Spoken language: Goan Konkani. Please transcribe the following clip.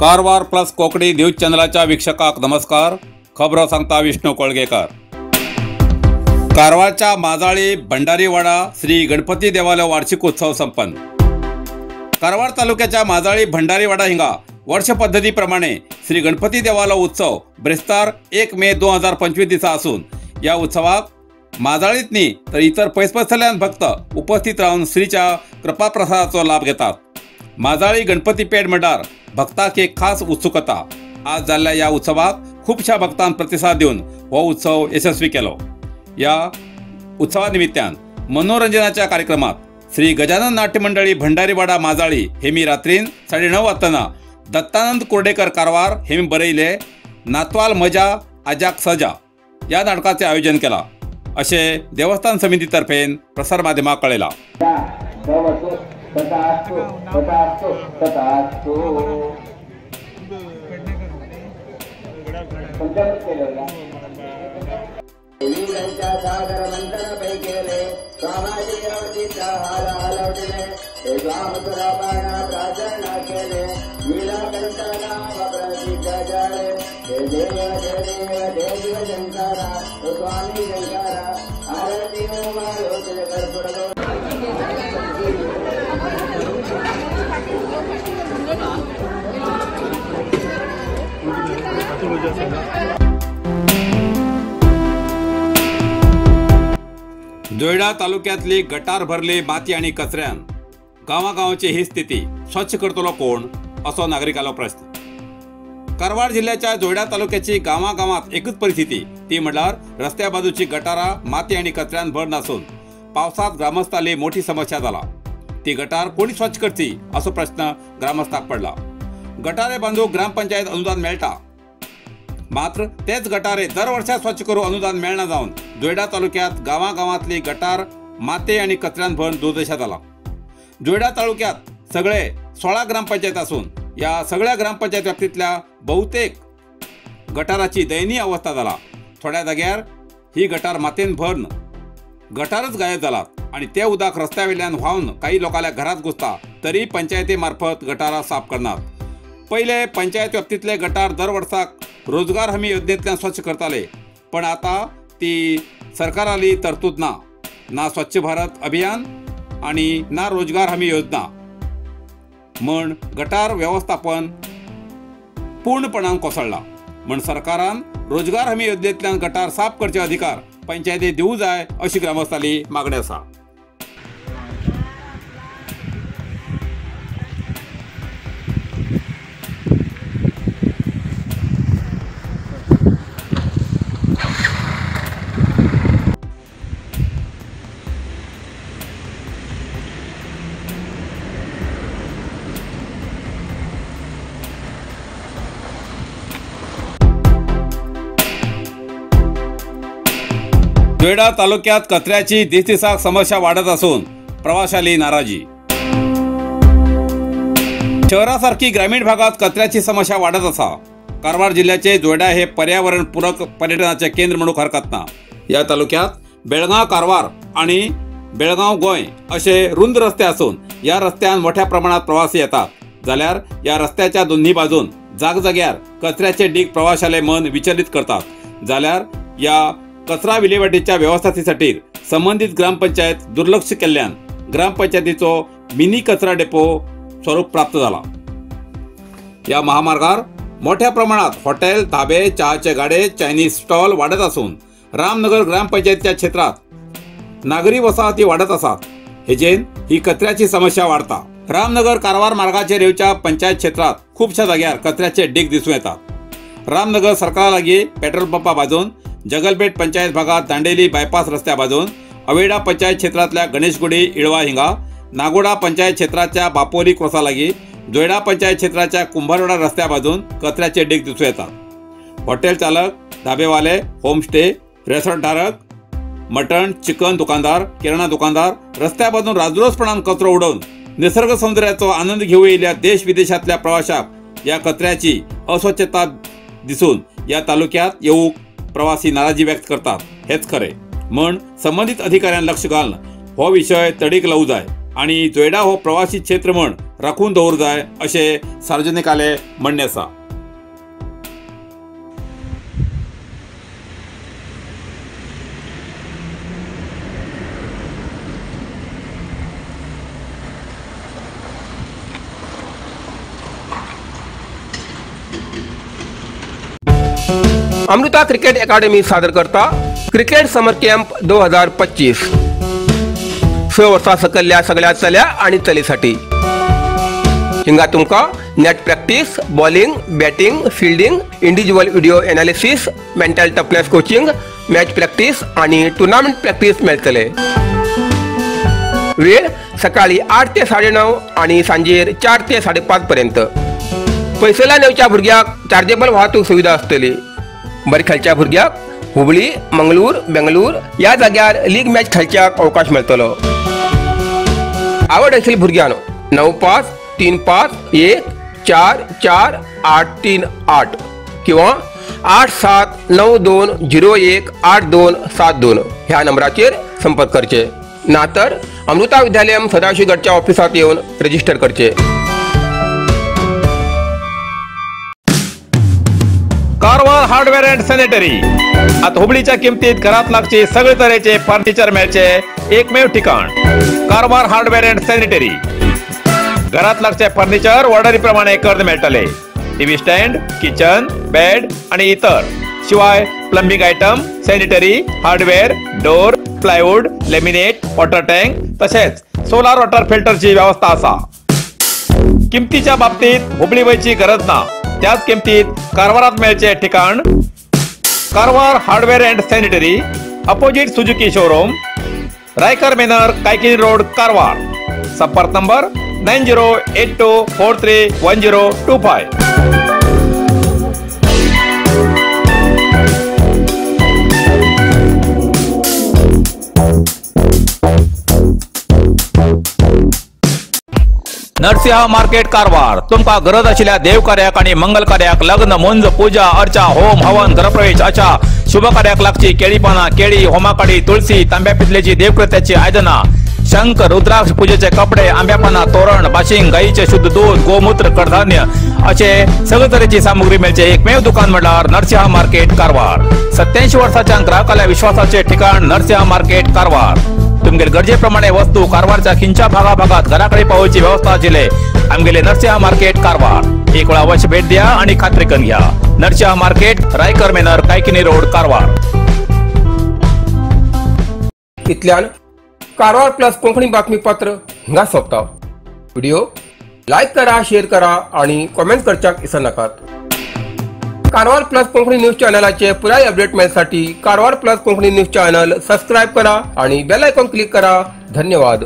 कारवार प्लस कोंकणी न्यूज चॅनलाच्या वीक्षकाक नमस्कार। खबरो सांगता विष्णू कोळगेकर। कारवारच्या माजाळी भंडारीवाडा श्री गणपती देवालो वार्षिक उत्सव संपन्न। कारवार तालुक्याच्या माजाळी भंडारीवाडा हिंगा वर्ष पद्धतीप्रमाणे श्री गणपती देवालो उत्सव ब्रेस्तार 1 मे 2025 दिसा असून या उत्सवाक माजाळीत न्ही तर इतर पयसपयसल्यान भक्त उपस्थित रावन श्रीच्या कृपाप्रसादाचो लाभ घेतात। माजाळी गणपती पेड म्हणल्यार भक्ताक एक खास उत्सुकता। आज जाल्ल्या ह्या उत्सवाक खुबश्या भक्तांक प्रतिसाद दिवन हो उत्सव यशस्वी केलो। या उत्सवा निमित्तान मनोरंजनाच्या कार्यक्रमात श्री गजानन नाट्य मंडळी भंडारीवाडा माजाळी हेमी रात्रीन 9:30 वाजताना दत्तानंद कुर्डेकर कारवार हेमी बरयले नातवाल मजा आजाक सजा या नाटकाचे आयोजन केला असे देवस्थान समितीतर्फे प्रसार माध्यमाक कळयला। जोयडा तालुक्यातली गटार भरली माती आणि कचऱ्यान गांवागांवची ही स्थिती स्वच्छ करतलो कोण असो नागरिकालो प्रश्न। कारवार जिल्ह्याच्या जोयडा तालुक्याची गांवागांवात एकच परिस्थिती, ती म्हणल्यार रस्त्या बाजूची गटारा माती आणि कचऱ्यान भर नासून पावसात ग्रामस्थाली मोठी समस्या जाला। ती गटार कोणी स्वच्छ करची असो प्रश्न ग्रामस्थाक पडला। गटारे बांदूक ग्रामपंचायत अनुदान मेळटा, मात्र तेच गटारे दर वर्षा स्वच्छ करू अनुदान मेळना जावन जोयडा तालुक्यात गांवागांवांतली गटार माते आणि कचऱ्यान भरून दुर्दशा जाला। जोयडा तालुक्यात सगळे 16 ग्रामपंचायत असून या सगळ्या ग्रामपंचायत व्याप्तीतल्या बहुतेक गटाराची दयनीय अवस्था जाला। थोड्या जाग्यार ही गटार मातेन भरून गटारच गायब जाला आणि ते उदक रस्त्यावेल्यान व्हांवन काही लोकांच्या घरात घुसता, तरी पंचायती मार्फत गटारा साफ करनात। पहिले पंचायत व्याप्तीतले गटार दर वर्साक रोजगार हमी योजनेतल्यान स्वच्छ करताले, पण आता ती सरकाराली तरतूद ना, ना स्वच्छ भारत अभियान आणि ना रोजगार हमी योजना म्हण गटार व्यवस्थापन पूर्णपणान कोसळला। म्हण सरकारान रोजगार हमी योजनेतल्यान गटार साफ करचे अधिकार पंचायती दिवू जाय अशी ग्रामस्थाली मागणी आसा। जोयडा तालुक्यात कचऱ्याची दिसदिसाक समस्या वाढत असून प्रवाशाली नाराजी। शहरासारखी ग्रामीण भागात कचऱ्याची समस्या वाढत असा। कारवार जिल्ह्याचे जोयडा हे पर्यावरण पूरक पर्यटनाचे केंद्र म्हणून हरकत ना। या तालुक्यात बेळगाव कारवार आणि बेळगाव गोंय असे रुंद रस्ते असून या रस्त्यान मोठ्या प्रमाणात प्रवासी येतात, जाल्यार या रस्त्याच्या दोन्ही बाजून जागजाग्यार कचऱ्याचे डीग प्रवाशाले मन विचलित करतात। जाल्यार या कचरा विलेवाटीच्या व्यवस्थेसाठी संबंधित ग्रामपंचायत दुर्लक्ष केल्ल्यान ग्रामपंचायतीचो मिनी कचरा डेपो स्वरूप प्राप्त झाला। या महामार्गार मोठ्या प्रमाणात हॉटेल, धाबे, चहाचे गाडे, चायनीज स्टॉल वाढत असून रामनगर ग्रामपंचायतीच्या क्षेत्रात नागरी वसाहती वाढत आसात, हेजेन ही कचऱ्याची समस्या वाढता। रामनगर कारवार मार्गाचेर येवच्या पंचायत क्षेत्रात खुबश्या जाग्यार कचऱ्याचे डीग दिसून येतात। रामनगर सरकारा लागीं पेट्रोल पंपा बाजून, जगलपेठ पंचायत भागात दांडेली बायपास रस्त्या बाजून, अवेडा पंचायत क्षेत्रातल्या गणेशगुडी इळवा हिंगा, नागोडा पंचायत क्षेत्राच्या बापोली क्रॉसा लागी, जोयडा पंचायत क्षेत्राच्या कुंभारवाडा रस्त्या बाजून कचऱ्याचे डीग दिसून येतात। हॉटेल चालक, धाबेवाले, होमस्टे, रेस्टॉरंट धारक, मटण चिकन दुकानदार, किराणा दुकानदार रस्त्या बाजून राजरोसपणान कचरो उडोवन निसर्ग सौंदर्याचो आनंद घेऊ येयल्ल्या देश विदेशातल्या प्रवाशाक या कचऱ्याची अस्वच्छता दिसून या तालुक्यात येऊक प्रवासी नाराजी व्यक्त करतात हेच खरे। म्हण संबंधित अधिकाऱ्यांनी लक्ष घालून हो विषय तडीक लावू जाय आणि जोयडा हो प्रवासी क्षेत्र म्हण राखून दवरूंक जाय अशें सार्वजनिकाले म्हणणें आसा. अमृता क्रिकेट अकादमी सादर करता क्रिकेट समर कॅम्प 2025. 6 वर्सां सकयल्ल्या सगळ्या चल्या आनी चलीसाठी हिंगा तुमकां net practice, bowling, batting, fielding, individual video analysis, mental toughness coaching, match practice आनी टुर्नामेंट प्रॅक्टीस मेळटले. वेळ सकाळी 8 ते 9:30 आनी सांजेर 4 ते 5:30 पर्यंत. पयसुल्ल्यान येवच्या भुरग्यांक चार्जेबल वाहतूक सुविधा आसतली. बरें खेळच्या भुरग्याक हुबळी, मंगळूर, बेंगळूर ह्या जाग्यार लीग मॅच खेळच्याक अवकाश मेळटलो. आवड आशिल्ल्या भुरग्यान 95 35 1 4 4 8 3 8 किंवा 8 7 9 2 0 1 8 2 7 2 ह्या नंबराचेर संपर्क करचे. ना तर अमृता विद्यालयम सदाशिवगडच्या ऑफिसात येवन रजिस्टर करचे. कारवार हार्डवेअर अँड सॅनिटरी आता हुबळीच्या किमतीत घरात लागचे सगळे तरेचे फर्निचर मेळचे एकमेव ठिकाण कारवार हार्डवेअर अँड सॅनिटरी. घरात लागचे फर्निचर ऑर्डरी प्रमाणे करून मेळटले. टीव्ही स्टँड, किचन, बेड आणि इतर शिवाय plumbing item, sanitary, hardware, door, plywood, laminate, water tank तसेच सोलार वॉटर फिल्टरची व्यवस्था आसा. किमतीच्या बाबतीत हुबळी वयची गरज ना, त्याच किमतीत कारवारात मेळचे ठिकाण Karwar hardware and sanitary, opposite Suzuki showroom, Raikar manor, Kaikini road, Karwar. संपर्क नंबर 9082 43 1025. नरसिंह मार्केट कारवार. तुमका गरज आशिल्ल्या देवकार्याक आनी मंगल कार्याक, लग्न, मुंज, पूजा अर्चा, होम हवन, गृहप्रवेश अशा शुभ कार्याक लागची केळी पानां, केळी, होमाकाडी, तुळसी, तांब्या पितलेची देवकृत्याची आयदनां, शंख, रुद्राक्ष, पूजेचे कपडे, आंब्या पानां, तोरण, बाशिंग, गायीचे शुद्ध दूध, गोमूत्र, कडधान्य असे सगळे तरेची सामुग्री मेळचे एकमेव दुकान म्हळ्यार नरसिंह मार्केट कारवार. 87 वर्साच्या ग्राहकाल्या विश्वासाचे ठिकाण नरसिंह मार्केट कारवार. तुमगेले गरजेप्रमाणे वस्तू कारवारच्या खिंच्या भागाभागात घराकडे पावोवची व्यवस्था आशिल्ले आमगेले नरसिंह मार्केट कारवार. एक वेळा अवश्य भेट द्या आणि खात्री करून घ्या. Narasimha market, Raikar manor, Kaikini road, Karwar. इतल्यान कारवार प्लस कोंकणी बातमीपत्र हिंगा सोंपता. व्हिडिओ लायक करा, शेअर करा आणि कॉमेंट करच्याक विसरनाकात. कारवार प्लस कोंकणी न्यूज चॅनलाचे पुराय update मेळसाठी Karwar plus Konkani news channel subscribe करा आणि बेल आयकॉन क्लिक करा. धन्यवाद.